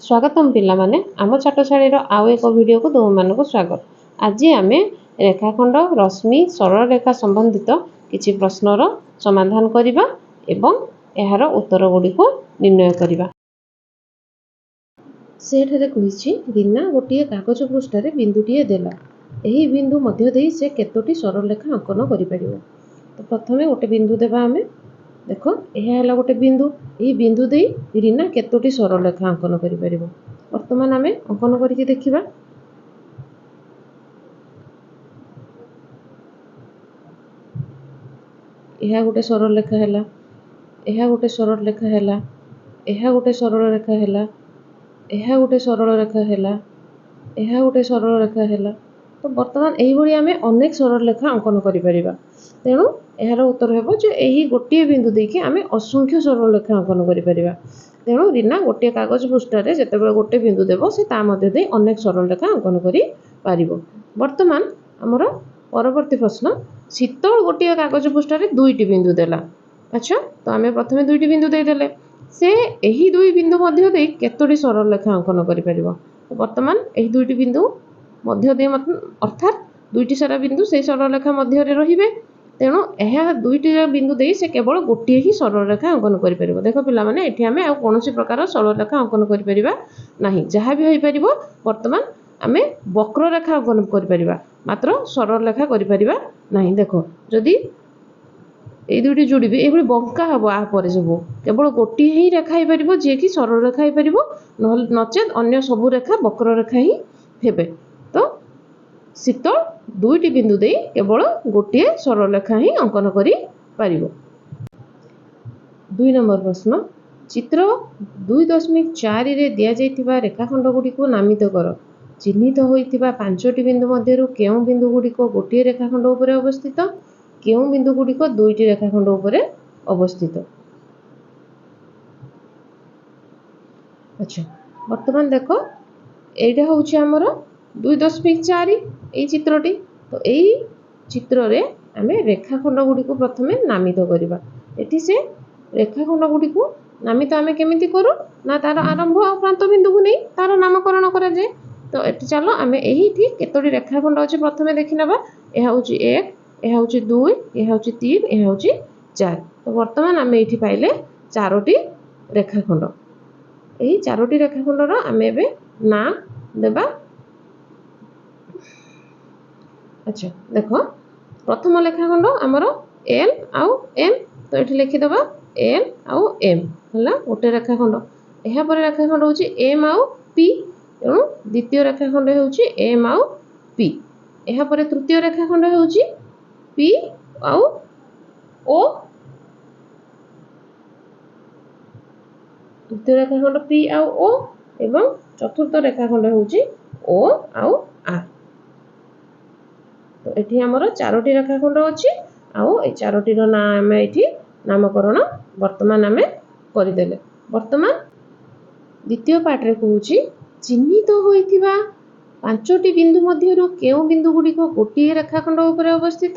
ସ୍ୱାଗତମ ପିଲାମାନେ, ଆମ ଚାଟଶାଳୀର ଆଉ ଏକ ଭିଡ଼ିଓକୁ ତୁମମାନଙ୍କୁ ସ୍ୱାଗତ। ଆଜି ଆମେ ରେଖାଖଣ୍ଡ, ରଶ୍ମି, ସରଳ ରେଖା ସମ୍ବନ୍ଧିତ କିଛି ପ୍ରଶ୍ନର ସମାଧାନ କରିବା ଏବଂ ଏହାର ଉତ୍ତର ଗୁଡ଼ିକୁ ନିର୍ଣ୍ଣୟ କରିବା। ସେଠାରେ କହିଛି, ରୀନା ଗୋଟିଏ କାଗଜ ପୃଷ୍ଠାରେ ବିନ୍ଦୁଟିଏ ଦେଲା। ଏହି ବିନ୍ଦୁ ମଧ୍ୟ ଦେଇ ସେ କେତୋଟି ସରଳରେଖା ଅଙ୍କନ କରିପାରିବ? ତ ପ୍ରଥମେ ଗୋଟେ ବିନ୍ଦୁ ଦେବା ଆମେ। ଦେଖ, ଏହା ହେଲା ଗୋଟେ ବିନ୍ଦୁ। ଏହି ବିନ୍ଦୁ ଦେଇ ରୀନା କେତୋଟି ସରଳରେଖା ଅଙ୍କନ କରିପାରିବ? ବର୍ତ୍ତମାନ ଆମେ ଅଙ୍କନ କରିକି ଦେଖିବା। ଏହା ଗୋଟେ ସରଳରେଖା ହେଲା, ଏହା ଗୋଟେ ସରଳରେଖା ହେଲା, ଏହା ଗୋଟେ ସରଳରେଖା ହେଲା, ଏହା ଗୋଟେ ସରଳରେଖା ହେଲା, ଏହା ଗୋଟେ ସରଳରେଖା ହେଲା। ତ ବର୍ତ୍ତମାନ ଏହିଭଳି ଆମେ ଅନେକ ସରଳରେଖା ଅଙ୍କନ କରିପାରିବା। ତେଣୁ ଏହାର ଉତ୍ତର ହେବ ଯେ ଏହି ଗୋଟିଏ ବିନ୍ଦୁ ଦେଇକି ଆମେ ଅସଂଖ୍ୟ ସରଳରେଖା ଅଙ୍କନ କରିପାରିବା। ତେଣୁ ରୀନା ଗୋଟିଏ କାଗଜ ପୃଷ୍ଠାରେ ଯେତେବେଳେ ଗୋଟେ ବିନ୍ଦୁ ଦେବ, ସେ ତା ମଧ୍ୟ ଦେଇ ଅନେକ ସରଳରେଖା ଅଙ୍କନ କରିପାରିବ। ବର୍ତ୍ତମାନ ଆମର ପରବର୍ତ୍ତୀ ପ୍ରଶ୍ନ, ଶୀତଳ ଗୋଟିଏ କାଗଜ ପୃଷ୍ଠାରେ ଦୁଇଟି ବିନ୍ଦୁ ଦେଲା। ଆଚ୍ଛା, ତ ଆମେ ପ୍ରଥମେ ଦୁଇଟି ବିନ୍ଦୁ ଦେଇଦେଲେ। ସେ ଏହି ଦୁଇ ବିନ୍ଦୁ ମଧ୍ୟ ଦେଇ କେତୋଟି ସରଳରେଖା ଅଙ୍କନ କରିପାରିବ? ବର୍ତ୍ତମାନ ଏହି ଦୁଇଟି ବିନ୍ଦୁ ମଧ୍ୟ ଦେଇ, ଅର୍ଥାତ୍ ଦୁଇଟି ସାରା ବିନ୍ଦୁ ସେଇ ସରଳରେଖା ମଧ୍ୟରେ ରହିବେ। ତେଣୁ ଏହା ଦୁଇଟି ବିନ୍ଦୁ ଦେଇ ସେ କେବଳ ଗୋଟିଏ ହିଁ ସରଳରେଖା ଅଙ୍କନ କରିପାରିବ। ଦେଖ ପିଲାମାନେ, ଏଠି ଆମେ ଆଉ କୌଣସି ପ୍ରକାର ସରଳରେଖା ଅଙ୍କନ କରିପାରିବା ନାହିଁ। ଯାହା ବି ହୋଇପାରିବ, ବର୍ତ୍ତମାନ ଆମେ ବକ୍ରରେଖା ଅଙ୍କନ କରିପାରିବା, ମାତ୍ର ସରଳରେଖା କରିପାରିବା ନାହିଁ। ଦେଖ, ଯଦି ଏଇ ଦୁଇଟି ଯୋଡ଼ିବି, ଏଇଭଳି ବଙ୍କା ହେବ। ଆ ପରେ ସବୁ କେବଳ ଗୋଟିଏ ହିଁ ରେଖା ହେଇପାରିବ, ଯିଏକି ସରଳରେଖା ହେଇପାରିବ। ନହେଲେ ନଚେତ୍ ଅନ୍ୟ ସବୁ ରେଖା ବକ୍ରରେଖା ହିଁ ହେବେ। ତ ଶୀତଳ ଦୁଇଟି ବିନ୍ଦୁ ଦେଇ କେବଳ ଗୋଟିଏ ସରଳରେଖା ହିଁ ଅଙ୍କନ କରିପାରିବ। 2 ନମ୍ବର ପ୍ରଶ୍ନ, ଚିତ୍ର 2.4ରେ ଦିଆଯାଇଥିବା ରେଖାଖଣ୍ଡ ଗୁଡ଼ିକୁ ନାମିତ କର। ଚିହ୍ନିତ ହୋଇଥିବା ପାଞ୍ଚଟି ବିନ୍ଦୁ ମଧ୍ୟରୁ କେଉଁ ବିନ୍ଦୁ ଗୁଡ଼ିକ ଗୋଟିଏ ରେଖାଖଣ୍ଡ ଉପରେ ଅବସ୍ଥିତ, କେଉଁ ବିନ୍ଦୁ ଗୁଡ଼ିକ ଦୁଇଟି ରେଖାଖଣ୍ଡ ଉପରେ ଅବସ୍ଥିତ? ଆଚ୍ଛା, ବର୍ତ୍ତମାନ ଦେଖ, ଏଇଟା ହେଉଛି ଆମର 2.4 ଏଇ ଚିତ୍ରଟି। ତ ଏଇ ଚିତ୍ରରେ ଆମେ ରେଖାଖଣ୍ଡ ଗୁଡ଼ିକୁ ପ୍ରଥମେ ନାମିତ କରିବା। ଏଠି ସେ ରେଖାଖଣ୍ଡ ଗୁଡ଼ିକୁ ନାମିତ ଆମେ କେମିତି କରୁ ନା, ତାର ଆରମ୍ଭ ଆଉ ପ୍ରାନ୍ତ ବିନ୍ଦୁକୁ ନେଇ ତାର ନାମକରଣ କରାଯାଏ। ତ ଏଠି ଚାଲ ଆମେ ଏଇଠି କେତୋଟି ରେଖାଖଣ୍ଡ ଅଛି ପ୍ରଥମେ ଦେଖିନେବା। ଏହା ହେଉଛି 1, ଏହା ହେଉଛି 2, ଏହା ହେଉଛି 3, ଏହା ହେଉଛି 4। ତ ବର୍ତ୍ତମାନ ଆମେ ଏଇଠି ପାଇଲେ ଚାରୋଟି ରେଖାଖଣ୍ଡ। ଏହି ଚାରୋଟି ରେଖାଖଣ୍ଡର ଆମେ ଏବେ ନାଁ ଦେବା। ଆଚ୍ଛା, ଦେଖ, ପ୍ରଥମ ରେଖାଖଣ୍ଡ ଆମର ଏଲ୍ ଆଉ ଏମ୍। ତ ଏଠି ଲେଖିଦେବା ଏଲ୍ ଆଉ ଏମ୍ ହେଲା ଗୋଟେ ରେଖାଖଣ୍ଡ। ଏହାପରେ ରେଖାଖଣ୍ଡ ହେଉଛି ଏମ୍ ଆଉ ପି। ତେଣୁ ଦ୍ୱିତୀୟ ରେଖାଖଣ୍ଡ ହେଉଛି ଏମ୍ ଆଉ ପି। ଏହାପରେ ତୃତୀୟ ରେଖାଖଣ୍ଡ ହେଉଛି ପି ଆଉ ଓ। ତୃତୀୟ ରେଖାଖଣ୍ଡ ପି ଆଉ ଓ ଏବଂ ଚତୁର୍ଥ ରେଖାଖଣ୍ଡ ହେଉଛି ଓ ଆଉ ଆର୍। ତ ଏଠି ଆମର ଚାରୋଟି ରେଖାଖଣ୍ଡ ଅଛି, ଆଉ ଏଇ ଚାରୋଟିର ନାଁ ଆମେ ଏଇଠି ନାମକରଣ ବର୍ତ୍ତମାନ ଆମେ କରିଦେଲେ। ବର୍ତ୍ତମାନ ଦ୍ୱିତୀୟ ପାର୍ଟରେ କହୁଛି, ଚିହ୍ନିତ ହୋଇଥିବା ପାଞ୍ଚଟି ବିନ୍ଦୁ ମଧ୍ୟରୁ କେଉଁ ବିନ୍ଦୁ ଗୁଡ଼ିକ ଗୋଟିଏ ରେଖାଖଣ୍ଡ ଉପରେ ଅବସ୍ଥିତ,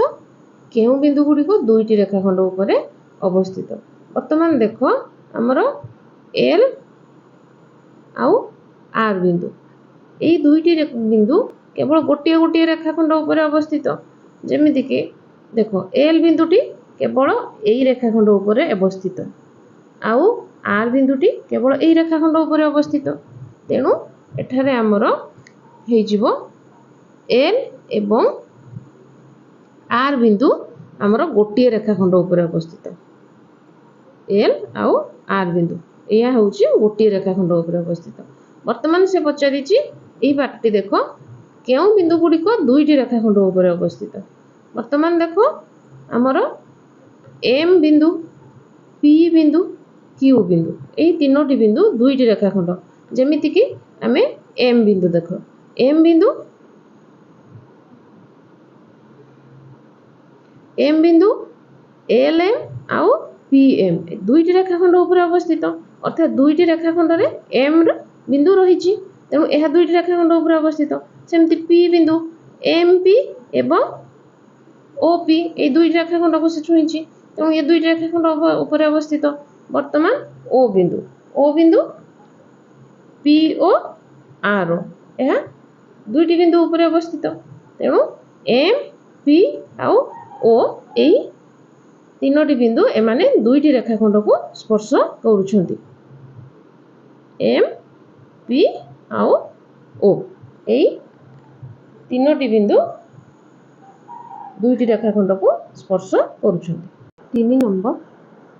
କେଉଁ ବିନ୍ଦୁ ଗୁଡ଼ିକ ଦୁଇଟି ରେଖାଖଣ୍ଡ ଉପରେ ଅବସ୍ଥିତ? ବର୍ତ୍ତମାନ ଦେଖ, ଆମର ଏଲ୍ ଆଉ ଆର୍ ବିନ୍ଦୁ, ଏଇ ଦୁଇଟି ବିନ୍ଦୁ କେବଳ ଗୋଟିଏ ଗୋଟିଏ ରେଖାଖଣ୍ଡ ଉପରେ ଅବସ୍ଥିତ। ଯେମିତିକି ଦେଖ, ଏଲ୍ ବିନ୍ଦୁଟି କେବଳ ଏଇ ରେଖାଖଣ୍ଡ ଉପରେ ଅବସ୍ଥିତ, ଆଉ ଆର୍ ବିନ୍ଦୁଟି କେବଳ ଏଇ ରେଖାଖଣ୍ଡ ଉପରେ ଅବସ୍ଥିତ। ତେଣୁ ଏଠାରେ ଆମର ହେଇଯିବ ଏଲ୍ ଏବଂ ଆର୍ ବିନ୍ଦୁ ଆମର ଗୋଟିଏ ରେଖାଖଣ୍ଡ ଉପରେ ଅବସ୍ଥିତ। ଏଲ୍ ଆଉ ଆର୍ ବିନ୍ଦୁ ଏହା ହେଉଛି ଗୋଟିଏ ରେଖାଖଣ୍ଡ ଉପରେ ଅବସ୍ଥିତ। ବର୍ତ୍ତମାନ ସେ ପଚାରିଛି, ଏଇ ପାର୍ଟଟି ଦେଖ, କେଉଁ ବିନ୍ଦୁ ଗୁଡ଼ିକ ଦୁଇଟି ରେଖାଖଣ୍ଡ ଉପରେ ଅବସ୍ଥିତ? ବର୍ତ୍ତମାନ ଦେଖ, ଆମର ଏମ୍ ବିନ୍ଦୁ, ପି ବିନ୍ଦୁ, କ୍ୟୁ ବିନ୍ଦୁ, ଏଇ ତିନୋଟି ବିନ୍ଦୁ ଦୁଇଟି ରେଖାଖଣ୍ଡ। ଯେମିତିକି ଆମେ ଏମ୍ ବିନ୍ଦୁ ଦେଖ, ଏମ୍ ବିନ୍ଦୁ, ଏମ୍ ବିନ୍ଦୁ ଏଲ୍ ଏମ୍ ଆଉ ପି ଏମ୍ ଦୁଇଟି ରେଖାଖଣ୍ଡ ଉପରେ ଅବସ୍ଥିତ। ଅର୍ଥାତ୍ ଦୁଇଟି ରେଖାଖଣ୍ଡରେ ଏମ୍ର ବିନ୍ଦୁ ରହିଛି, ତେଣୁ ଏହା ଦୁଇଟି ରେଖାଖଣ୍ଡ ଉପରେ ଅବସ୍ଥିତ। ସେମିତି ପି ବିନ୍ଦୁ, ଏମ୍ ପି ଏବଂ ଓ ପି ଏଇ ଦୁଇଟି ରେଖାଖଣ୍ଡକୁ ସେ ଛୁଇଁଛି, ତେଣୁ ଏ ଦୁଇଟି ରେଖାଖଣ୍ଡ ଉପରେ ଅବସ୍ଥିତ। ବର୍ତ୍ତମାନ ଓ ବିନ୍ଦୁ, ଓ ବିନ୍ଦୁ ପି ଓ ଆର୍, ଏହା ଦୁଇଟି ବିନ୍ଦୁ ଉପରେ ଅବସ୍ଥିତ। ତେଣୁ ଏମ୍, ପି ଆଉ ଓ ଏଇ ତିନୋଟି ବିନ୍ଦୁ, ଏମାନେ ଦୁଇଟି ରେଖାଖଣ୍ଡକୁ ସ୍ପର୍ଶ କରୁଛନ୍ତି। ଏମ୍, ପି ଆଉ ଓ ଏଇ ତିନୋଟି ବିନ୍ଦୁ ଦୁଇଟି ରେଖାଖଣ୍ଡକୁ ସ୍ପର୍ଶ କରୁଛନ୍ତି। 3 ନମ୍ବର,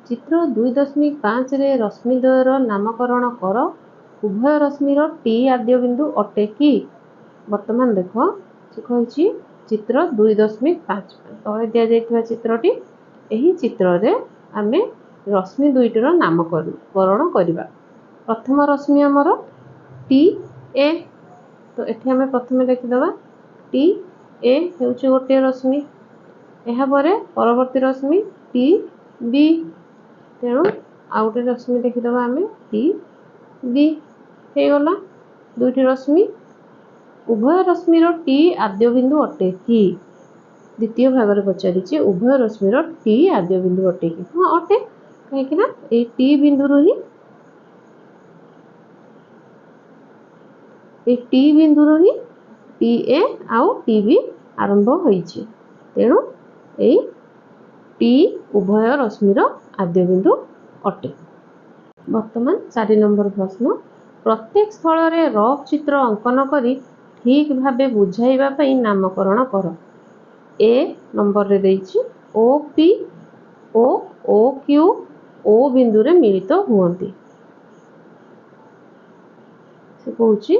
ଚିତ୍ର 2.5ରେ ରଶ୍ମିଦ୍ୱୟର ନାମକରଣ କର। ଉଭୟ ରଶ୍ମିର ଟି ଆଦ୍ୟ ବିନ୍ଦୁ ଅଟେ କି? ବର୍ତ୍ତମାନ ଦେଖ, ସେ କହିଛି ଚିତ୍ର 2.5, ତଳେ ଦିଆଯାଇଥିବା ଚିତ୍ରଟି। ଏହି ଚିତ୍ରରେ ଆମେ ରଶ୍ମି ଦୁଇଟିର ନାମକରଣ କରିବା। ପ୍ରଥମ ରଶ୍ମି ଆମର ଟି ଏ, ତ ଏଠି ଆମେ ପ୍ରଥମେ ଲେଖିଦେବା ଟି ଏ ହେଉଛି ଗୋଟିଏ ରଶ୍ମି। ଏହାପରେ ପରବର୍ତ୍ତୀ ରଶ୍ମି ଟି ବି, ତେଣୁ ଆଉ ଗୋଟେ ରଶ୍ମି ଲେଖିଦେବା ଆମେ ଟି ବି। ହେଇଗଲା ଦୁଇଟି ରଶ୍ମି। ଉଭୟ ରଶ୍ମିର ଟି ଆଦ୍ୟ ବିନ୍ଦୁ ଅଟେ କି? ଦ୍ୱିତୀୟ ଭାଗରେ ପଚାରିଛି ଉଭୟ ରଶ୍ମିର ଟି ଆଦ୍ୟ ବିନ୍ଦୁ ଅଟେ କି? ହଁ, ଅଟେ, କାହିଁକି ନା ଏଇ ଟି ବିନ୍ଦୁରୁ ହିଁ, ଏଇ ଟି ବିନ୍ଦୁରୁ ହିଁ ଟି ଏ ଆଉ ଟି ବି ଆରମ୍ଭ ହୋଇଛି। ତେଣୁ ଏଇ ଟି ଉଭୟ ରଶ୍ମିର ଆଦ୍ୟ ବିନ୍ଦୁ ଅଟେ। ବର୍ତ୍ତମାନ 4 ନମ୍ବର ପ୍ରଶ୍ନ, ପ୍ରତ୍ୟେକ ସ୍ଥଳରେ ରଫ୍ ଚିତ୍ର ଅଙ୍କନ କରି ଠିକ୍ ଭାବେ ବୁଝାଇବା ପାଇଁ ନାମକରଣ କର। ଏ ନମ୍ବରରେ ଦେଇଛି ଓ ପି ଓ ଓ କ୍ୟୁ ଓ ବିନ୍ଦୁରେ ମିଳିତ ହୁଅନ୍ତି। ସେ କହୁଛି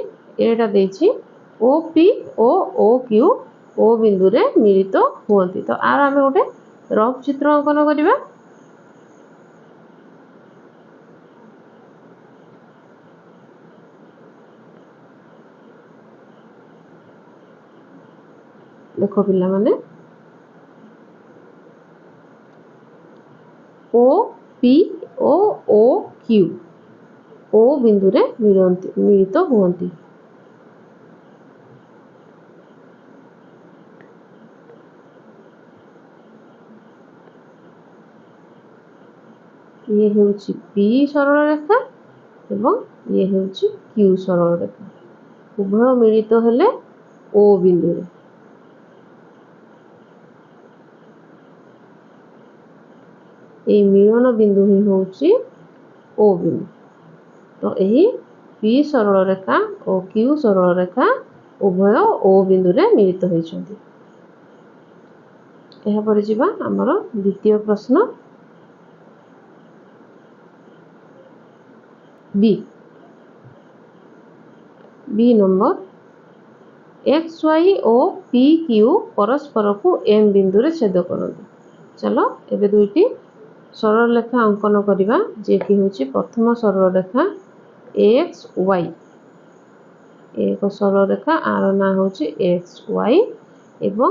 ଏଟା ଦେଇଛି ଓ ପି ଓ ଓ କ୍ୟୁ ଓ ବିନ୍ଦୁରେ ମିଳିତ ହୁଅନ୍ତି। ତ ଆର ଆମେ ଗୋଟେ ରଫ୍ ଚିତ୍ର ଅଙ୍କନ କରିବା। ଦେଖ ପିଲାମାନେ, ଓ ପି ଓ ଓ କ୍ୟୁ ଓ ବିନ୍ଦୁରେ ମିଳିତ ହୁଅନ୍ତି। ଇଏ ହେଉଛି ପି ସରଳ ରେଖା ଏବଂ ଇଏ ହେଉଛି କ୍ୟୁ ସରଳ ରେଖା, ଉଭୟ ମିଳିତ ହେଲେ ଓ ବିନ୍ଦୁରେ। ଏଇ ମିଳନ ବିନ୍ଦୁ ହିଁ ହେଉଛି ଓ ବିନ୍ଦୁ। ତ ଏହି ପି ସରଳ ରେଖା ଓ କ୍ୟୁ ସରଳ ରେଖା ଉଭୟ ଓ ବିନ୍ଦୁରେ ମିଳିତ ହୋଇଛନ୍ତି। ଏହାପରେ ଯିବା ଆମର ଦ୍ୱିତୀୟ ପ୍ରଶ୍ନ ବି। ବି ନମ୍ବର, ଏକ୍ସ ୱାଇ ଓ ପି କ୍ୟୁ ପରସ୍ପରକୁ ଏମ୍ ବିନ୍ଦୁରେ ଛେଦ କରନ୍ତି। ଚାଲ ଏବେ ଦୁଇଟି ସରଳ ରେଖା ଅଙ୍କନ କରିବା, ଯିଏକି ହେଉଛି ପ୍ରଥମ ସରଳ ରେଖା ଏକ୍ସ ୱାଇ, ଏକ ସରଳ ରେଖା ଆର ନାଁ ହେଉଛି ଏକ୍ସ ୱାଇ, ଏବଂ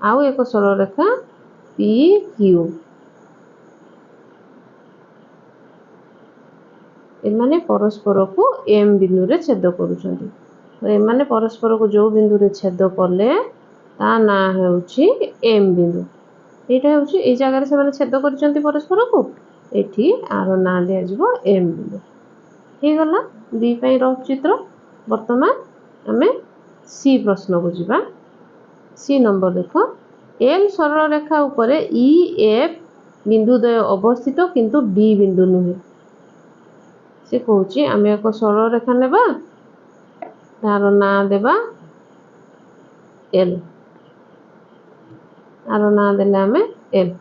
ଆଉ ଏକ ସରଳ ରେଖା ପି କ୍ୟୁ। ଏମାନେ ପରସ୍ପରକୁ ଏମ୍ ବିନ୍ଦୁରେ ଛେଦ କରୁଛନ୍ତି। ତ ଏମାନେ ପରସ୍ପରକୁ ଯେଉଁ ବିନ୍ଦୁରେ ଛେଦ କଲେ ତା ନାଁ ହେଉଛି ଏମ୍ ବିନ୍ଦୁ। ଏଇଟା ହେଉଛି ଏଇ ଜାଗାରେ ସେମାନେ ଛେଦ କରିଛନ୍ତି ପରସ୍ପରକୁ, ଏଠି ଆର ନାଁ ଦିଆଯିବ ଏମ୍ ବିନ୍ଦୁ। ହେଇଗଲା ବି ପାଇଁ ରଫ୍ ଚିତ୍ର। ବର୍ତ୍ତମାନ ଆମେ ସି ପ୍ରଶ୍ନକୁ ଯିବା। ସି ନମ୍ବର ଦେଖ, ଏଲ୍ ସରଳ ରେଖା ଉପରେ ଇ ଏଫ୍ ବିନ୍ଦୁଦ୍ୱୟ ଅବସ୍ଥିତ କିନ୍ତୁ ଡି ବିନ୍ଦୁ ନୁହେଁ। ସେ କହୁଛି ଆମେ ଏକ ସରଳ ରେଖା ନେବା, ତାର ନାଁ ଦେବା ଏଲ୍, ଆର ନାଁ ଦେଲେ ଆମେ ଏଲ୍।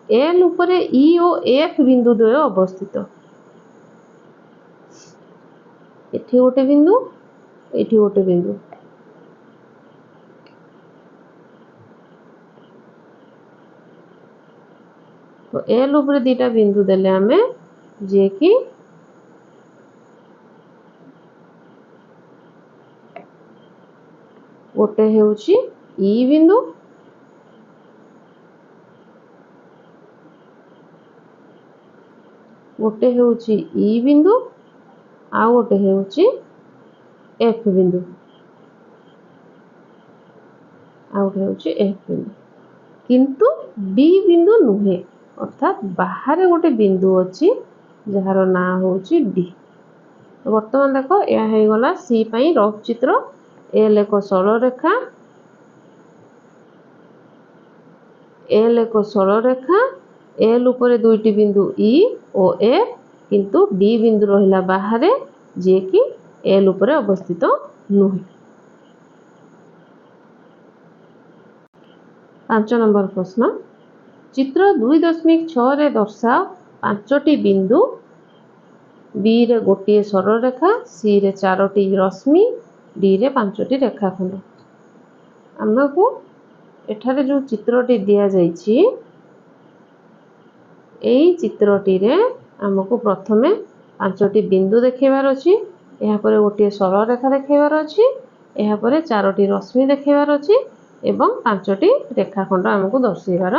ଏଲ୍ ଉପରେ ଇ ଓ ଏଫ୍ ବିନ୍ଦୁଦ୍ୱୟ ଅବସ୍ଥିତ। ଏଠି ଗୋଟେ ବିନ୍ଦୁ, ଏଠି ଗୋଟେ ବିନ୍ଦୁ। ତ ଏଲ୍ ଉପରେ ଦୁଇଟା ବିନ୍ଦୁ ଦେଲେ ଆମେ, ଯିଏକି ଗୋଟେ ହେଉଛି ଇ ବିନ୍ଦୁ ଗୋଟେ ହେଉଛି ଇ ବିନ୍ଦୁ, ଆଉ ଗୋଟେ ହେଉଛି ଏଫ୍ ବିନ୍ଦୁ, ଆଉ ଗୋଟେ ହେଉଛି ଏଫ୍ ବିନ୍ଦୁ, କିନ୍ତୁ ଡି ବିନ୍ଦୁ ନୁହେଁ। ଅର୍ଥାତ୍ ବାହାରେ ଗୋଟେ ବିନ୍ଦୁ ଅଛି ଯାହାର ନାଁ ହେଉଛି ଡି। ବର୍ତ୍ତମାନ ଦେଖ, ଏହା ହେଇଗଲା ସି ପାଇଁ ରଫ୍ ଚିତ୍ର। ଏଲ୍ ଏକ ସରଳ ରେଖା, ଏଲ୍ ଏକ ସରଳ ରେଖା, ଏଲ୍ ଉପରେ ଦୁଇଟି ବିନ୍ଦୁ ଇ ଓ ଏଫ୍, କିନ୍ତୁ ଡି ବିନ୍ଦୁ ରହିଲା ବାହାରେ, ଯିଏକି ଏଲ୍ ଉପରେ ଅବସ୍ଥିତ ନୁହେଁ। 5 ନମ୍ବର ପ୍ରଶ୍ନ, ଚିତ୍ର 2.6ରେ ଦର୍ଶାଅ 5ଟି ବିନ୍ଦୁ, ବିରେ ଗୋଟିଏ ସରଳ ରେଖା, ସିରେ 4ଟି ରଶ୍ମି, ଡିରେ 5ଟି ରେଖାଖଣ୍ଡ। ଆମକୁ ଏଠାରେ ଯେଉଁ ଚିତ୍ରଟି ଦିଆଯାଇଛି, ଏଇ ଚିତ୍ରଟିରେ ଆମକୁ ପ୍ରଥମେ 5ଟି ବିନ୍ଦୁ ଦେଖେଇବାର ଅଛି, ଏହାପରେ ଗୋଟିଏ ସରଳ ରେଖା ଦେଖେଇବାର ଅଛି, ଏହାପରେ 4ଟି ରଶ୍ମି ଦେଖେଇବାର ଅଛି ଏବଂ 5ଟି ରେଖାଖଣ୍ଡ ଆମକୁ ଦର୍ଶେଇବାର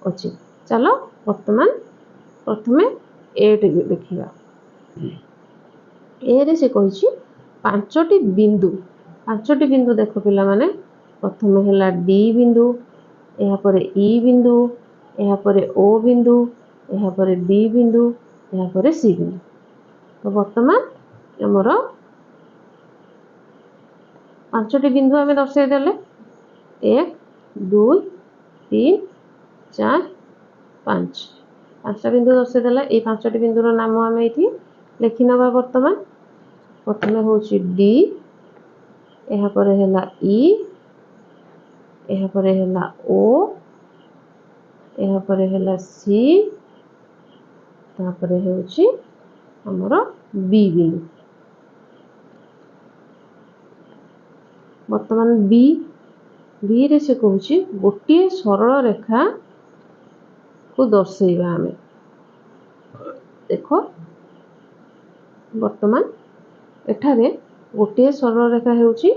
ଅଛି। ଚାଲ ବର୍ତ୍ତମାନ ପ୍ରଥମେ ଏଟି ଦେଖିବା। ଏରେ ସେ କହିଛି 5ଟି ବିନ୍ଦୁ। 5ଟି ବିନ୍ଦୁ ଦେଖ ପିଲାମାନେ, ପ୍ରଥମେ ହେଲା ଡି ବିନ୍ଦୁ, ଏହାପରେ ଇ ବିନ୍ଦୁ, ଏହାପରେ ଓ ବିନ୍ଦୁ, ଏହାପରେ ବି ବିନ୍ଦୁ, ଏହାପରେ ସି ବିନ୍ଦୁ। ତ ବର୍ତ୍ତମାନ ଆମର 5ଟି ବିନ୍ଦୁ ଆମେ ଦର୍ଶାଇ ଦେଲେ, 1, 2, 3, 4, 5, 5ଟା ବିନ୍ଦୁ ଦର୍ଶାଇ ଦେଲା। ଏଇ 5ଟି ବିନ୍ଦୁର ନାମ ଆମେ ଏଇଠି ଲେଖିନେବା। ବର୍ତ୍ତମାନ ପ୍ରଥମେ ହେଉଛି ଡି, ଏହାପରେ ହେଲା ଇ, ଏହାପରେ ହେଲା ଓ, ଏହାପରେ ହେଲା ସି, ତାପରେ ହେଉଛି ଆମର ବି ବିନ୍ଦୁ। ବର୍ତ୍ତମାନ ବି, ବିରେ ସେ କହୁଛି ଗୋଟିଏ ସରଳ ରେଖାକୁ ଦର୍ଶେଇବା ଆମେ। ଦେଖ, ବର୍ତ୍ତମାନ ଏଠାରେ ଗୋଟିଏ ସରଳ ରେଖା ହେଉଛି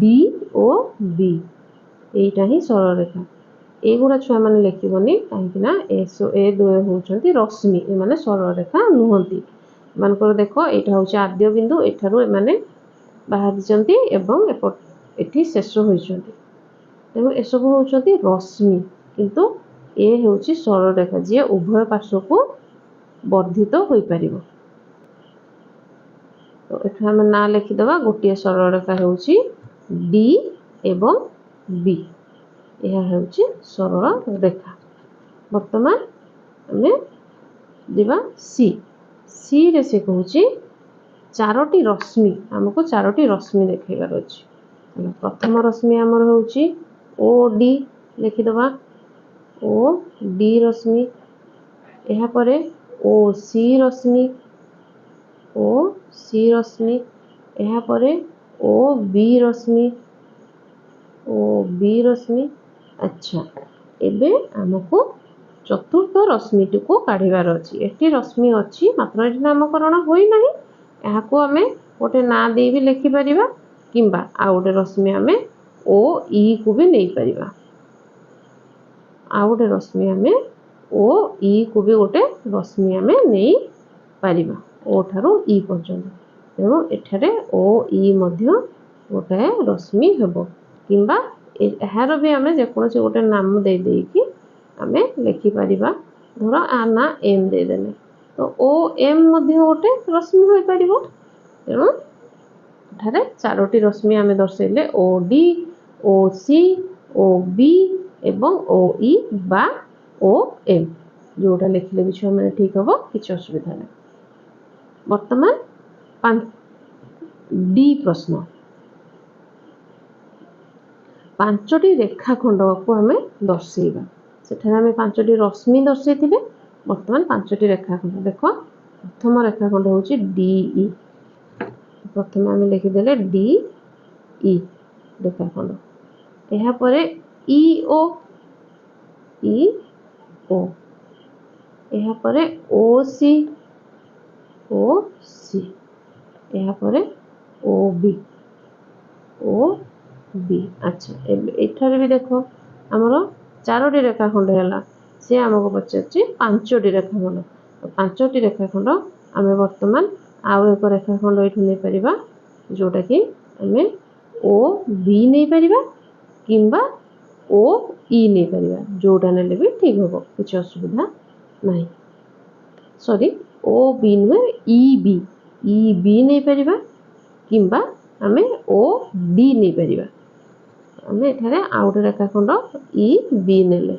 ଡି ଓ ବି, ଏଇଟା ହିଁ ସରଳ ରେଖା। ଏଇଗୁଡ଼ା ଛୁଆମାନେ ଲେଖିବନି, କାହିଁକି ନା ଏ ଦ୍ୱୟ ହେଉଛନ୍ତି ରଶ୍ମି, ଏମାନେ ସରଳ ରେଖା ନୁହନ୍ତି। ଏମାନଙ୍କର ଦେଖ, ଏଇଟା ହେଉଛି ଆଦ୍ୟ ବିନ୍ଦୁ, ଏଠାରୁ ଏମାନେ ବାହାରିଛନ୍ତି ଏବଂ ଏଠି ଶେଷ ହୋଇଛନ୍ତି। ତେଣୁ ଏସବୁ ହେଉଛନ୍ତି ରଶ୍ମି, କିନ୍ତୁ ଏ ହେଉଛି ସରଳ ରେଖା ଯିଏ ଉଭୟ ପାର୍ଶ୍ୱକୁ ବର୍ଦ୍ଧିତ ହୋଇପାରିବ। ତ ଏଠୁ ଆମେ ନାଁ ଲେଖିଦେବା, ଗୋଟିଏ ସରଳ ରେଖା ହେଉଛି ଡି ଏବଂ ବି, ଏହା ହେଉଛି ସରଳ ରେଖା। ବର୍ତ୍ତମାନ ଆମେ ଯିବା ସି। ସିରେ ସେ କହୁଛି 4ଟି ରଶ୍ମି, ଆମକୁ 4ଟି ରଶ୍ମି ଦେଖେଇବାର ଅଛି। ପ୍ରଥମ ରଶ୍ମି ଆମର ହେଉଛି ଓ ଡି, ଲେଖିଦେବା ଓ ଡି ରଶ୍ମି। ଏହାପରେ ଓ ସି ରଶ୍ମି, ଓ ସି ରଶ୍ମି, ଏହାପରେ ଓ ବି ରଶ୍ମି, ଓ ବି ରଶ୍ମି। ଆଚ୍ଛା, ଏବେ ଆମକୁ ଚତୁର୍ଥ ରଶ୍ମିଟିକୁ କାଢ଼ିବାର ଅଛି। ଏଠି ରଶ୍ମି ଅଛି, ମାତ୍ର ଏଠି ନାମକରଣ ହୋଇନାହିଁ। ଏହାକୁ ଆମେ ଗୋଟେ ନାଁ ଦେଇ ବି ଲେଖିପାରିବା, କିମ୍ବା ଆଉ ଗୋଟେ ରଶ୍ମି ଆମେ ଓ ଇ କୁ ବି ନେଇପାରିବା। ଆଉ ଗୋଟେ ରଶ୍ମି ଆମେ ଓ ଇ କୁ ବି ଗୋଟେ ରଶ୍ମି ଆମେ ନେଇପାରିବା, ଓ ଠାରୁ ଇ ପର୍ଯ୍ୟନ୍ତ। ତେଣୁ ଏଠାରେ ଓ ଇ ମଧ୍ୟ ଗୋଟାଏ ରଶ୍ମି ହେବ, କିମ୍ବା ଏହାର ବି ଆମେ ଯେକୌଣସି ଗୋଟେ ନାମ ଦେଇ ଦେଇକି ଆମେ ଲେଖିପାରିବା। ଧର ଆ ନାଁ ଏମ୍ ଦେଇଦେଲେ, ତ ଓ ଏମ୍ ମଧ୍ୟ ଗୋଟେ ରଶ୍ମି ହୋଇପାରିବ। ତେଣୁ ଏଠାରେ 4ଟି ରଶ୍ମି ଆମେ ଦର୍ଶାଇଲେ, ଓ ଡି, ଓ ସି, ଓ ବି ଏବଂ ଓ ଇ ବା ଓ ଏମ୍। ଯେଉଁଟା ଲେଖିଲେ ବି ଛୁଆମାନେ ଠିକ୍ ହେବ, କିଛି ଅସୁବିଧା ନାହିଁ। ବର୍ତ୍ତମାନ ଡି ପ୍ରଶ୍ନ, 5ଟି ରେଖାଖଣ୍ଡକୁ ଆମେ ଦର୍ଶେଇବା। ସେଠାରେ ଆମେ 5ଟି ରଶ୍ମି ଦର୍ଶେଇଥିଲେ, ବର୍ତ୍ତମାନ 5ଟି ରେଖାଖଣ୍ଡ। ଦେଖ, ପ୍ରଥମ ରେଖାଖଣ୍ଡ ହେଉଛି ଡି ଇ, ପ୍ରଥମେ ଆମେ ଲେଖିଦେଲେ ଡି ଇ ରେଖାଖଣ୍ଡ। ଏହାପରେ ଇ ଓ, ଇ ଓ, ଏହାପରେ ଓ ସି, ଓ ସି, ଏହାପରେ ଓ ବି, ଓ ବି। ଆଚ୍ଛା, ଏବେ ଏଠାରେ ବି ଦେଖ ଆମର 4ଟି ରେଖାଖଣ୍ଡ ହେଲା, ସେ ଆମକୁ ପଚାରିଛି 5ଟି ରେଖାଖଣ୍ଡ। 5ଟି ରେଖାଖଣ୍ଡ ଆମେ ବର୍ତ୍ତମାନ ଆଉ ଏକ ରେଖାଖଣ୍ଡ ଏଇଠୁ ନେଇପାରିବା, ଯେଉଁଟାକି ଆମେ ଓ ବି ନେଇପାରିବା କିମ୍ବା ଓ ଇ ନେଇପାରିବା, ଯେଉଁଟା ନେଲେ ବି ଠିକ୍ ହେବ, କିଛି ଅସୁବିଧା ନାହିଁ। ସରି, ଓ ବି ନୁହେଁ, ଇ ବି, ଇ ବି ନେଇପାରିବା କିମ୍ବା ଆମେ ଓ ଡି ନେଇପାରିବା। ଆମେ ଏଠାରେ ଆଉ ଗୋଟେ ରେଖାଖଣ୍ଡ ଇ ବି ନେଲେ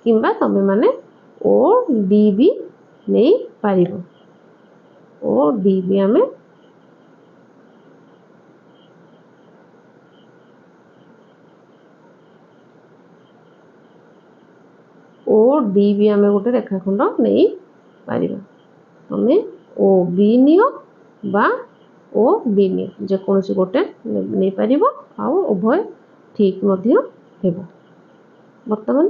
କିମ୍ବା ତୁମେମାନେ ଓ ଡି ବି ନେଇପାରିବ। ଓ ଡି ବି ଆମେ ଓ ଡି ବି ଆମେ ଗୋଟେ ରେଖାଖଣ୍ଡ ନେଇପାରିବା। ତମେ ଓ ବି ନିଅ ବା ଓ ବି ନିଅ, ଯେକୌଣସି ଗୋଟେ ନେଇପାରିବ ଆଉ ଉଭୟ ଠିକ୍ ମଧ୍ୟ ହେବ। ବର୍ତ୍ତମାନ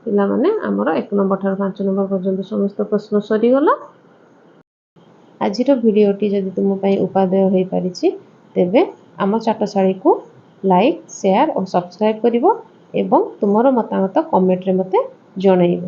ପିଲାମାନେ, ଆମର 1 ନମ୍ବର ଠାରୁ 5 ନମ୍ବର ପର୍ଯ୍ୟନ୍ତ ସମସ୍ତ ପ୍ରଶ୍ନ ସରିଗଲା। ଆଜିର ଭିଡ଼ିଓଟି ଯଦି ତୁମ ପାଇଁ ଉପାଦେୟ ହୋଇପାରିଛି, ତେବେ ଆମ ଚାଟଶାଳୀକୁ ଲାଇକ୍, ସେୟାର ଓ ସବସ୍କ୍ରାଇବ୍ କରିବ ଏବଂ ତୁମର ମତାମତ କମେଣ୍ଟରେ ମୋତେ ଜଣାଇବ।